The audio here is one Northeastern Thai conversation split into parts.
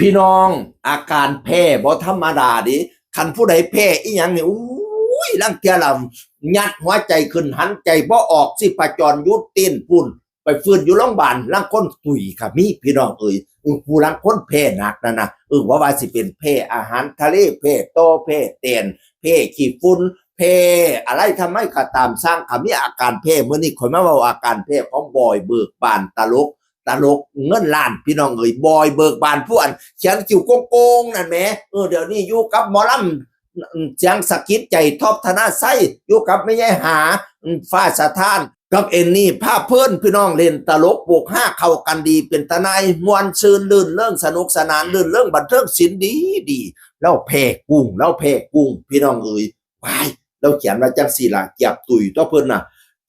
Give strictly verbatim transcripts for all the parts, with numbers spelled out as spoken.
พี่น้อง อาการแพ้บ่ธรรมดาเด้ คันผู้ใดแพ้อีหยังนี่ อุ้ย ลางเทื่อละยัดหัวใจขึ้น หันใจบ่ออก ชีพจรหยุดเต้นพู้น ไปฟื้นอยู่โรงพยาบาล ลางคนตุยก็มี พี่น้องเอ้ย เออ ผู้ลางคนแพ้หนักนั่นนะ เออ ว่าว่าสิเป็นแพ้อาหารทะเล แพ้ต่อ แพ้แตน แพ้ขี้ฝุ่น แพ้อะไรทำไมก็ตาม สร้างก็มีอาการแพ้ มื้อนี้ข้อยมาเว้าอาการแพ้ของบอยเบิกบาน ตลก ตลกเงินล้าน พี่น้องเอ้ย บอยเบิกบาน ผู้อันเขียนคิ้วโกงๆนั่นแหม เออ เดี๋ยวนี้อยู่กับหมอลำ อืม เสียงสะกิดใจ ท็อป ธนชัย อยู่กับแม่ยายหา อืม ฟ้าสถาน กับเอมมี่ พาเพลิน พี่น้อง เล่นตลกโปกฮาเข้ากันดี เป็นตาหน่ายม่วนซื่น รื่นเริง สนุกสนาน รื่นเริง บันเทิงศิลป์ดีดี ลาวแพ้กุ้ง ลาวแพ้กุ้ง พี่น้องเอ้ย ว้าย ลาวเขียนว่าจั่งซี้ล่ะ เกียบตุ้ยตั๊วเพิ่นน่ะ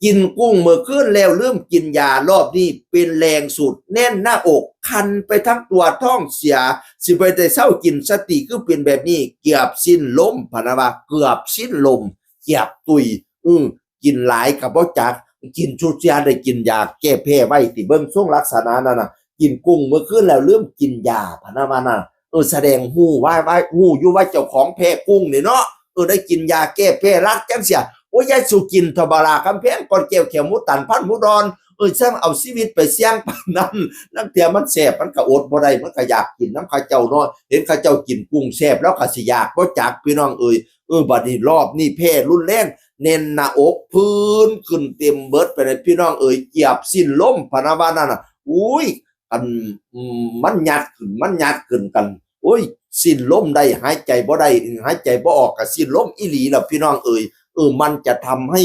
กินกุ้งมื้อคืนแล้วลืมกินยา รอบนี้เป็นแรงสุด แน่นหน้าอก คันไปทั้งตัว ท้องเสีย สิไปแต่เช้ากิน สติคือเป็นแบบนี้ เกือบสิ้นลม พะนะว่า เกือบสิ้นลม เกียบตุ้ย อือ กินหลายก็บ่จัก กินซุเทื่อได้กินยาแก้แพ้ไว้ติ เบิ่งทรงลักษณะนั่นน่ะ กินกุ้งมื้อคืนแล้วลืมกินยา พะนะว่าน่ะ เออ แสดงฮู้ว่า ว่า ฮู้อยู่ว่าเจ้าของแพ้กุ้งนี่เนาะ เออ ได้กินยาแก้แพ้หลักจั่งซี้ โอ้ย ยายสุกินเถาะบักหล้าคำแพง ก่อนแก้ว แขวหมูตัน พันหมูดอน เออ ซ่ำเอาชีวิตไปเสี่ยงปานนั้น ลางเทื่อมันแซ่บ มันก็อดบ่ได้ มันก็อยากกินนำเขาเจ้าเนาะ เห็นเขาเจ้ากินกุ้งแซ่บ ลาวก็สิอยากบ่จัก พี่น้องเอ้ย เออ บัดนี้รอบนี้แพ้รุนแรง แน่นหน้าอก ผื่นขึ้นเต็มเบิดไปเลย พี่น้องเอ้ย เกือบสิ้นลม พะนะว่านั่นน่ะ อุ้ย อัน อืม มันยัดขึ้น มันยัดขึ้นกัน โอ้ย สิ้นลมได้ หายใจบ่ได้ หายใจบ่ออก ก็สิ้นลมอีหลีล่ะ พี่น้องเอ้ย เออ มันจะทำให้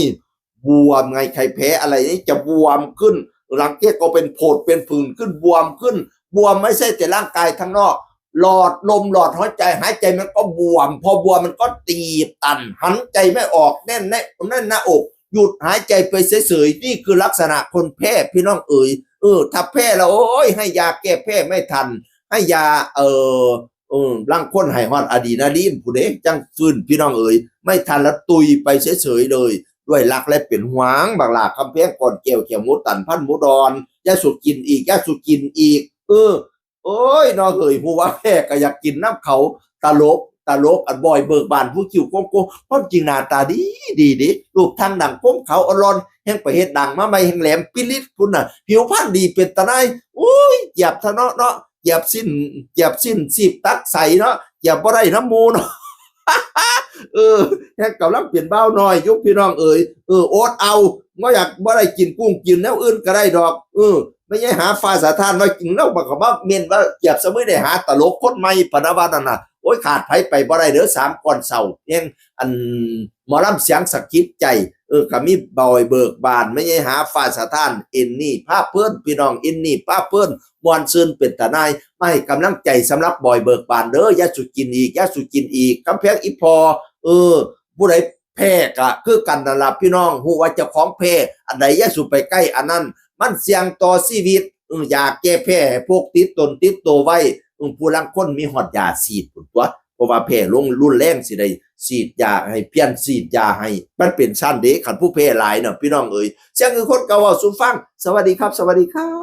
บวมไง ใครแพ้อะไรนี่จะบวมขึ้น หลังเก๊กก็เป็นโผดเป็นผื่นขึ้น บวมขึ้น บวมไม่ใช่แต่ร่างกายข้างนอก หลอดลม หลอดหัวใจ หายใจมันก็บวม พอบวมมันก็ตีบตัน หันใจไม่ออก แน่น แน่น แน่นหน้าอก หยุดหายใจไปเฉยๆ นี่คือลักษณะคนแพ้ พี่น้องเอ๋ย เออ ถ้าแพ้แล้ว โอ้ย ให้ยาแก้แพ้ไม่ทัน ให้ยา เอ่อ เออ ลางคนให้ฮอดอะดรีนาลีนพู้นเด้ จั่งฟื้น พี่น้องเอ๋ย ไม่ทันแล้วตุยไปเฉยๆเลย ด้วยรักและเป็นห่วง บักหล้าคำแพง ก่อนแก้ว แขวหมูตัน พันหมูดอน ยายสุกินอีก ยายสุกินอีก เออ โอ้ย เนาะเฮ้ย ฮู้ว่าแพ้ก็อยากกินนำเขา ตลก ตลก อันบอยเบิกบาน ผู้คิ้วโกงๆ ความจริงหน้าตาดี ดีเด้ รูปร่างดังผมขาวอ่อนหล่อน แฮ่งไปเฮ็ดดังมาใหม่ แฮ่งแหลมปิลิตพุ้นน่ะ ผิวพรรณดีเป็นตาหน่าย โอ้ย เจียบซะเนาะ เนาะ เจียบสิ้น เจียบสิ้น ซีบตักใสเนาะ เจียบบ่ได้นำหมู่เนาะ เออ แฮ่งกำลังเป็นบ่าวน้อยอยู่ พี่น้องเอ๋ย เออ อดเอา บ่อยาก บ่ได้กินกุ้งกินแนวอื่นก็ได้ดอก เออ แม่ยายหา ฟ้าสถาน ว่ากินแล้วมันก็มาเม้นว่า เจียบสะมื้อได้หาตลกคนใหม่ พะนะว่านั่นน่ะ โอ้ย ขาดไผไปบ่ได้เด้อ สามก่อนเช้า แฮ่ง อัน หมอลำเสียงสะกิดใจ เออ ก็มีบอยเบิกบาน แม่ยายหา ฟ้าสถาน เอมมี่ พาเพลิน พี่น้อง เอมมี่ พาเพลิน ม่วนซื่นเป็นตาหน่าย มาให้กำลังใจสำหรับบอยเบิกบานเด้อ ยายสุกินอีก ยายสุกินอีก คำแพง อีพ่อ เออ ผู้ใดแพ้ก็คือกันนั่นล่ะ พี่น้อง ฮู้ว่าเจ้าของแพ้ อันใดอย่าสู่ไปใกล้อันนั้น มันเสี่ยงต่อชีวิต เออ ยาแก้แพ้ให้พกติดตนติดตัวไว้ เออ ผู้ลางคนมีฮอดยาฉีดพู้นตั๊ว เพราะว่าแพ้ลงรุนแรงสิได้ฉีดยาให้ เพี้ยนฉีดยาให้ มันเป็นซั่นเด้ คันผู้แพ้หลายน่ะ พี่น้องเอ๋ย เสียงคือคนเก่าเว้าสู่ฟัง สวัสดีครับ สวัสดีครับ